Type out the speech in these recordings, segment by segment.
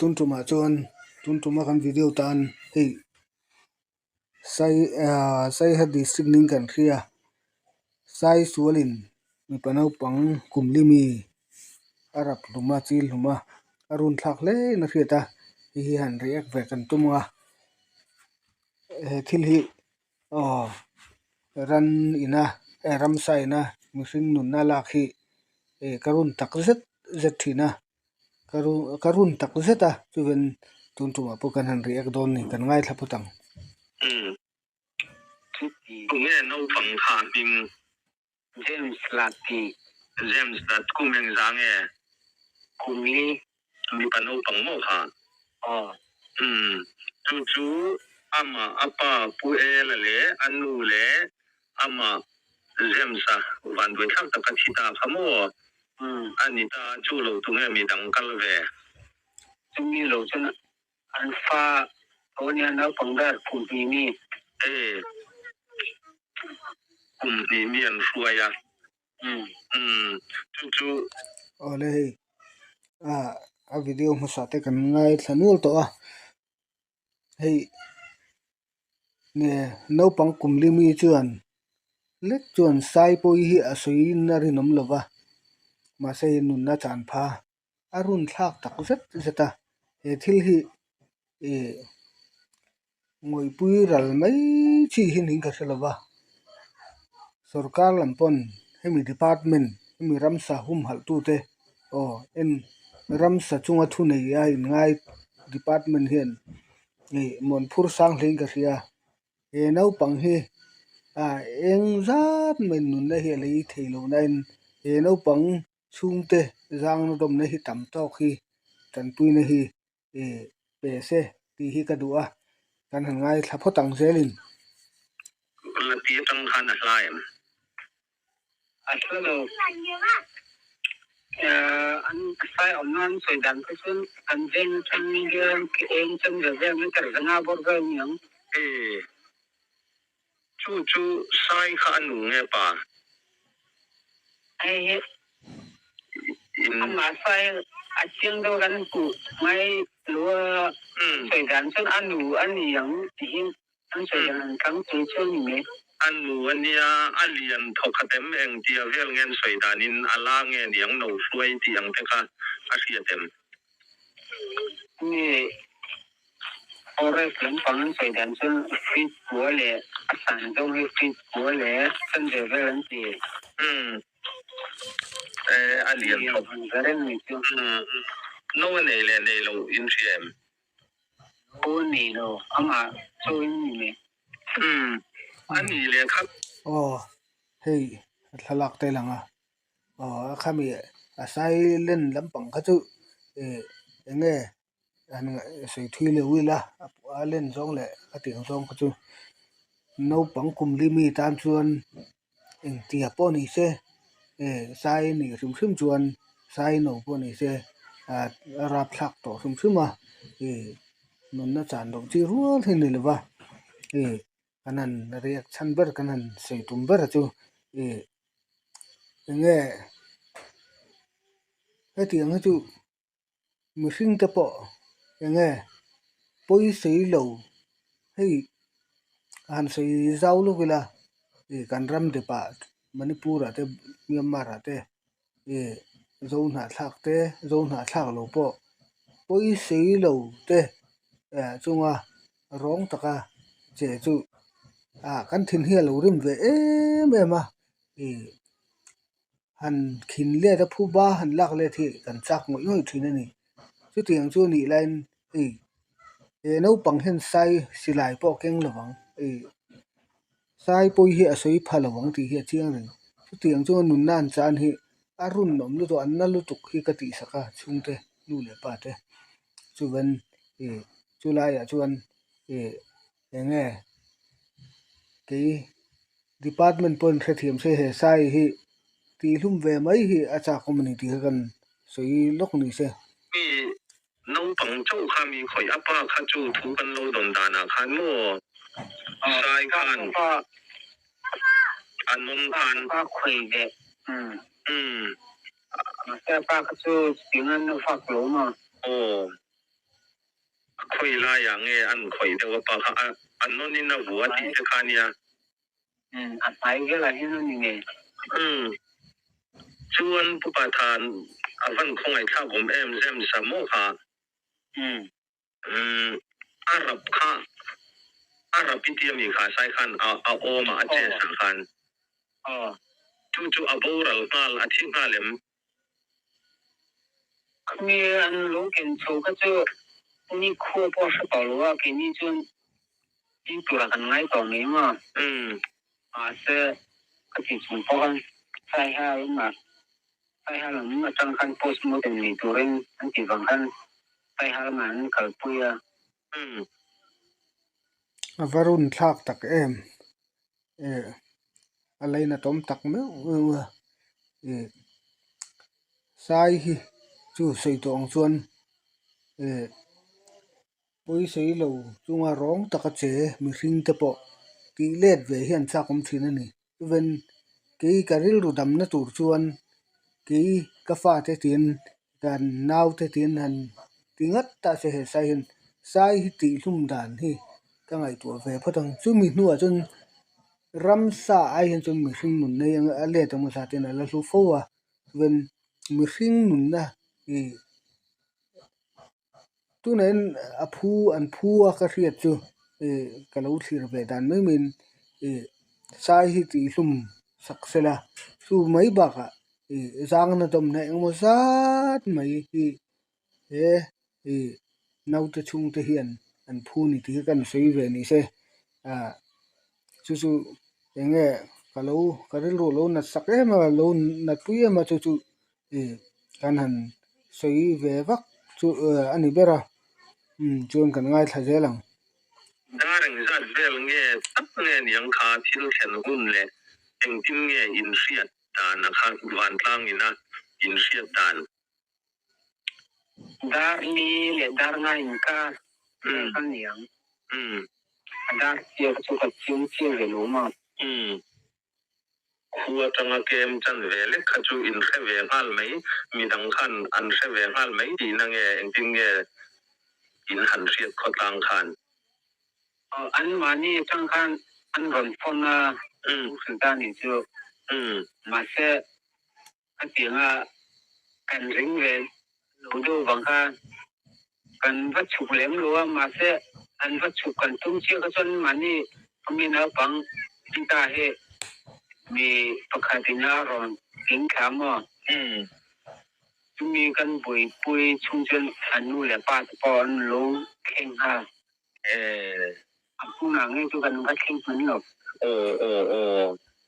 Tun tumah chuan tun tuma kan video tan hei sai ahh saiha district ning kan hria sai sualin mipa naupang kum li mi a rap hlum a chil hlum a a run thlak hle in a hriat a hei hi han react ve kan tum ang a he thil hi aw ran ina eh ramsa ina mihring nunna lak hi eh ka run tak zet zet thin a ka ru ka run tak zet a chuven tun tumah pawh kan han react dawn ni kan ngaithla phawt ang. Tunge naupang kha hming? James Lati. James Lat kum engzah nge? Kum li. Mipa naupang maw kha? Aw. Umm. Chu chu amah a pa Pu Ela leh a nu leh amah James-a vanduai thlak taka thi ta kha maw? Umm. A ni ta, chu lo tunge mi dang kal ve? Chumi lo chuan An fa tho nia naupang ber kum hnih mi. E, kum hnih mi an hruai a. Umm, chu chu. Awle hei, ah a video hmasa te kan ngaithla nual tawh a, hei nge naupang kum li mi chuan lek chuan sai pawi hi a sawi in a rinawm lova, mahse hei nunna chan pha. a run thlak tak zet zet a he thil hi ih ngawihpui ral mai chi hi niin ka hre lo va sorkar lam pawn hemi department hemi ramsa humhalh tute aw en ramsa chunga thu nei a inngai department hian ih mawn phur sang hlein ka hria he naupang hi ah eng zat mai nunna hi a lei thei lo nain he naupang. Chhungte zangna dawmna hi tam tawk hi tanpuina hi ih pe se tih hi ka duh a, kan han ngaithla phawt ang zelin. Lati atang khan a hla em? A hla lo. An sai awmna an sawi dan kha chuan kan veng atang hian ke eng chen ve vel meter zanga bawr vel ni ang. E. Chu chu sai kha a nu nge pa? Hei hi amah sai a chiang deuh kan hmuh ngai lo a, sawi dan chuan a nu a ni ang tih hi an sawi dan an tlangpui chu a ni mai. A nu a nia, a lian thawkhat em eng tia vel nge an sawi danin a la nge ni ang no hruai tih ang te kha a hriat em? Nge Forest lampang an sawi dan chuan feet kua leh a san zawng hi feet kua leh chanve vel an ti. Umm eh a lian thawk. Lian ve reng mai chu. Umm no a nei leh nei lo in hria em? Aw nei lo amah chauhin ni mai. Umm a ni leh khat. Aw hei a thlalak te lang a. Aw a khami a silent lampang kha chu eh eng nge an sawi thui leh ila a len zawng leh a tiang zawng kha chu naupang kum li mi tan chuan engtia pawh ni se eh sai nih hrim hrim chuan sai no pawh ni se ah a rapthlak tawh hrim hrim a ih nunna chan loh chi rual hi a ni lo va ih kan han riak chhan ber kan han sawi tum ber chu ih eng nge hetiang hi chu. Mihring te pawh eng nge pawisawi lo hei a han sawi zau lawk ila ih kan ram dep ah Manipur ah te Myanmar ah te ih zo hnahthlak te zo hnahthlak lo pawh pawisawi lo te eh chunga rawng taka che chu ah kan thin hi a lo rim ve em em a ih. Han khin let a phuba han lak let hi kan chak ngawih ngawih thin a ni. Chutiang chu a nih laiin hei he naupang hian sai silai pawh a keng lo vang hei sai pawi hi a sawi pha lo vang tih hi a chiang reng. Chutiang chuan nunna an chan hi a runawm lutuk an na lutuk hi ka tihsak a chhungte nu leh pa te chuvan ih chulaiah chuan ih eng nge kei. Department pawhin hrethiam se he sai hi tihhlum ve mai hi a chak awm a ni tih kha kan sawi lawk ni se. Mi naupang chauh kha mi khawih a pa kha chu thu kan lo dawn danah khan maw sai khan an awm khan. Pa khawih ve umm. Mahse a pa kha chu chutiang an fak lo maw. Aw. Khawi laiah nge an khawih deuh a pa kha a a nawn in a vua tih te kha a nia. Umm a hmai velah hian a ni ngei. Umm chuan Pu Pathan a van khawngaihthlak awm em James a maw kha. Umm. Umm a rap kha a rap i tia mi kha sai khan a a awm a a chest ah khan. Aw. Chu chu a boral nghal a thi nghal em? Khami an lo ken chho kha chu ni khua pawh a hre tawh lo a, keini chuan ding tura kan ngai tawh mai maw? Mahse, ka tih chung pawh khan Saiha lamah Saiha lam atang khan postmortem nei turin an tih vang khan Saiha lamah an kalpui a. A va run thlak tak em? A lainatawm tak meuh meuh a ih sai hi chu sawi tawh ang chuan ih pawisawi lo chunga rawng taka che mihring te pawh tih let ve hi an chak awm thin a ni chuan kei ka rilru damna tur chuan kei ka fate tiin kan naute tiin han ti ngat ta se he sai hian sai hi tih hlum dan hi ka ngaihtuah ve phawt ang chumi hnuah chuan ramsa ai hian chuan mihring nunna hi a let ang hmasa ten a la hlu fo a chuan mihring nunna ih tunah hian a phu an phu a ka hriat chu ih ka lo thlir ve dan mai maiin ih sai hi tih hlum sak sela chu mai bakah ih zangna dawmna engemaw zat mai hi he ih naute chhungte hian an phu ni tih hi ka han sawi ve ni se ah chu chu eng nge ka lo ka rilru a lo nat sak em a lo nat pui em a chu chu ih kan han sawi ve vak chu a ni ber a umm chuan kan ngaithla zel ang. Dar engzat vel nge tak nge niang kha thil thlen hun leh engtin nge inhriat dan a kha vantlang ina inhriat dan. Dar li leh dar nga inkar vel kha niang. A dar chiah kha chu ka chiang chiah ve lo maw. Khu atanga kem chan ve lek kha chu in hre ve nghal mai, midang khan an hre ve nghal mai tihna nge engtin nge in han hriat khawtlang khan? Aw, an mahni atang khan an rawn phone a, u hrilh ta nih chu. Mahse, Hetianga kan ring ve lo deuh vang kha kan va chhuk lem lo a, mahse an va chhuk kan tum chiah kha chuan mahni mi naupang ta hi mi pakhat in a rawn tling thla maw? Chumi kan buaipui chhung chuan an nu leh pa te pawh an lo thleng nghal. A hmunah ngei chu kan va thleng hman lo.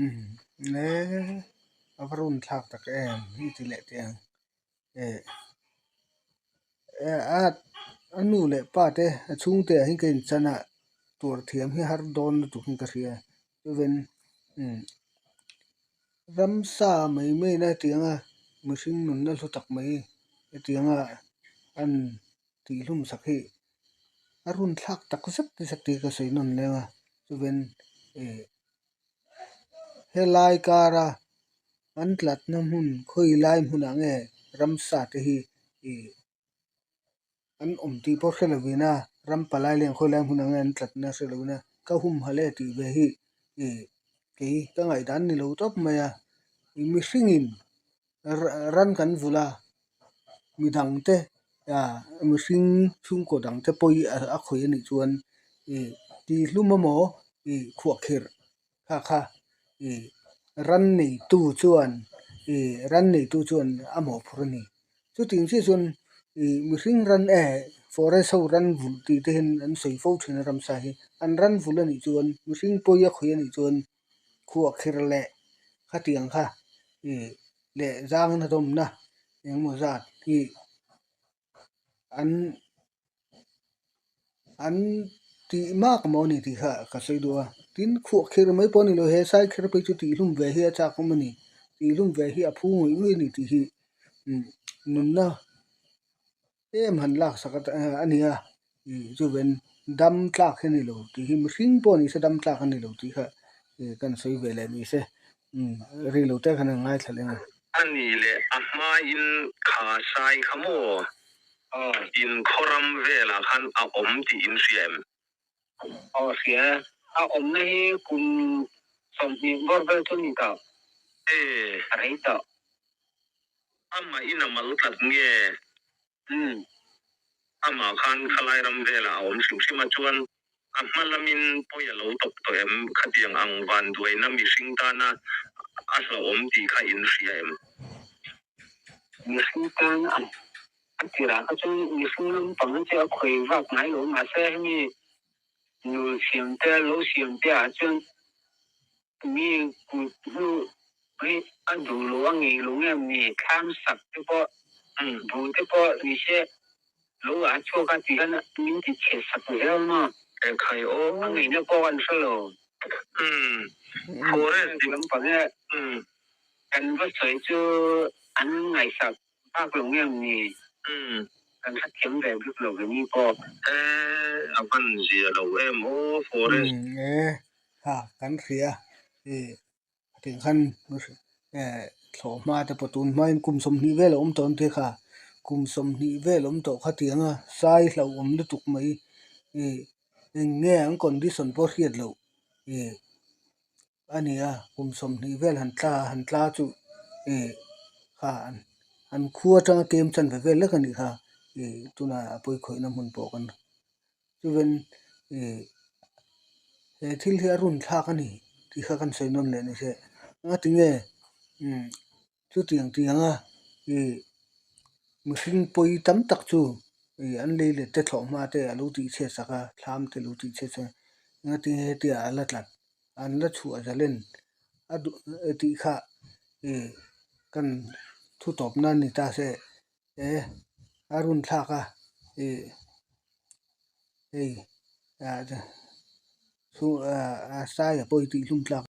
Umm le a va run thlak tak em hi ti leh teh ang eh a a nu leh pa te a chhungte ah hian ka inchan a tur thiam hi har dawn lutuk in ka hria chuan umm ramsa mai mai na hetiang a mihring nunna hlu tak mai hetiang a an tih hlum sak hi a run thlak tak zet zet tih ka sawi nawn leng a chuan ih helai kara an tlatna hmun khawi lai hmunah nge ramsa te hi ih an awm tih pawh hre lovin a ram palai leh khawi lai hmunah nge an tlatna hre lovin a ka humhalh e tih ve hi ih kei ka ngaihdan ni lo tawp mai a mihringin ran kan vulh a midangte ah mihring chhungkaw dangte pawi a khawih anih chuan ih tihhlum emaw ih khuahkhirh kha kha ih ran neitu chuan ih ran neitu chuan a mawhphurh a ni. Chutiang chiah chuan ih mihring ran eh forest ho ran vulh tih te hian an sawi fo thin a ramsa hi an ran vulh anih chuan mihring pawi a khawih anih chuan khuahkhirh leh khatiang kha ih leh zangna dawmna engemaw zat hi an an tih mak maw ni tih kha ka sawi duh a tin khuahkhirh mai pawh a ni lo he sai kher phei chu tih hlum ve hi a chak awm a ni tih hlum ve hi a phu ngawih ngawih a ni tih hi nunna em han lak sak a ni a ih chuven dam tlak hi a ni lo tih hi mihring pawh ni se dam tlak a ni lo tih kha ih kan sawi ve leh ni se umm ri lo te khan an ngaithla leng a. A ni leh a hmain kha sai kha maw? In khaw ram velah khan a awm tih in hria em? Aw hria e. A awmna hi kum 20 bawr vel chu ni tawh. E. A rei tawh. Amah in a mal tlat nge? Umm. Amah khan khalai ram velah a awm hrim hrim a chuan a hma lamin pawi a lo tawp tawh em? Khatiang ang vanduaina mihring tana a hlauhawm tih kha in hria em? Mihring tan a a tirah kha chuan mihring lampang hi chu a khawi vak ngai lo mahse hemi nul siam te lo siam te ah chuan mi kut hnu hi a duh lo a ngei lo nge mi thlam sak te pawh buh te pawh ni se lo ah chhuak a tih khan min ti chhe sak zel maw? Ekhai aw. A ngeihna pawh kan hre lo. Forest lampang hi kan va sawi chu an ngaihsak bak lo nge ni? Kan hrethiam ve bik lo ve ni pawh. E a van zia lo em aw forest. E ha kan hria e tiang khan e thlawh hma te pawh tun hmain kum 20 vel a awm tawh an ti kha kum 20 vel a awm tawh kha tianga sai hlauhawm lutuk mai e eng nge an condition pawh hriat loh e a ni a kum 20 vel han tla han tla chu ih kha an khua atanga kem chan ve vel lek a nih kha ih tunah a pawi khawihna hmun pawh kan chuan ih he thil hi a run thlak a ni tih kha kan sawi nawn leh ni se ngatinge umm chutiang tianga ih mihring pawi tam tak chu ih an lei let te thlawh hma te a lo tih chhiat sak a thlam te lo tih chhiat sak a ngatinge hetia a la tlat an la chhuah zalen a duh tih kha ih kan thu tawp nan ni ta se e a run thlak a ih hei ah chu ah sai a pawi tih hlum tlak.